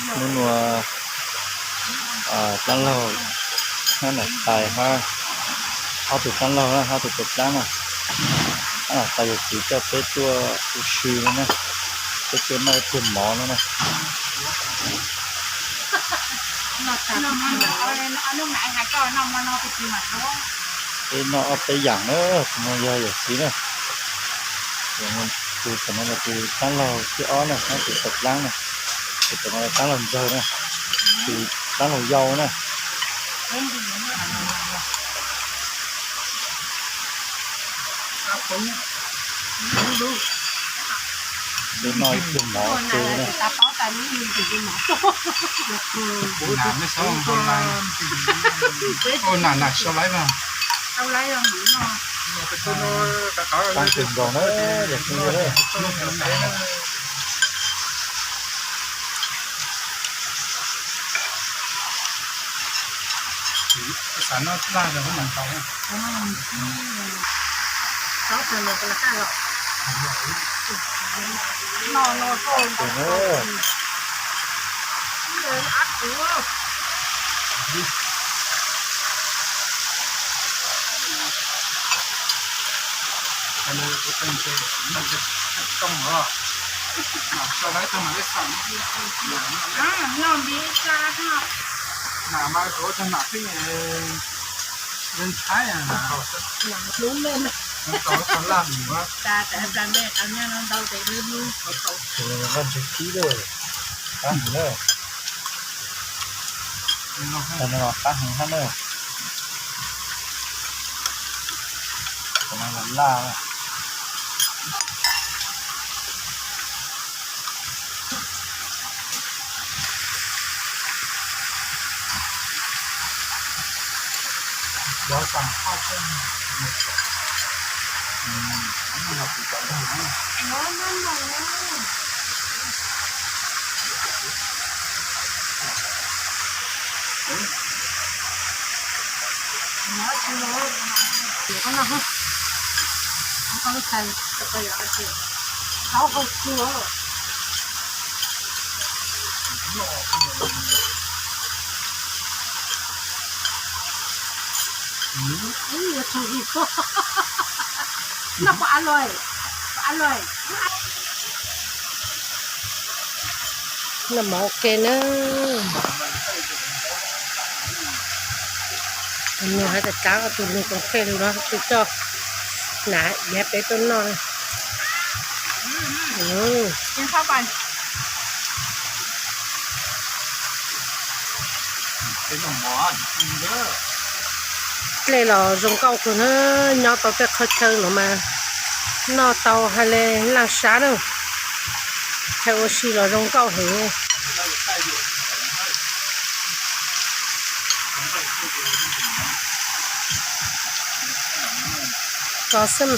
Hnub nua dab laug hab nam tais hab ob tug dab laug na, ob tug pes dlaab na, hab nam tais yawm txiv coj peb tuaj ua si no na, peb tuaj noj ib pluag mov no na. Peb noj ob peb yaam na, tus no yog yawm txiv na, tus no yog tus dab laug thib ob na, hab tus pes dlaab na, tus no dab laug ntxawg na, tus dab laug yau na. Peb noj ib pluag mov tu na. Nam nam sau laib mas. Tag kis nkaus na, yog phooj ywg na. Xav noj laj los kuj mam ntaus. Qab heev na. Laj. Noj mov ua ke na. Tus nus hais tias kav tus nus koom pej lug no, tus coj nam iav peb tuaj noj. Dlej los zoo nkauj kawg na, nyob tau tej qhov chaw no mas noj tau hais le laaj sab na. Chaw ua si los zoo nkauj heev. Kov xwb.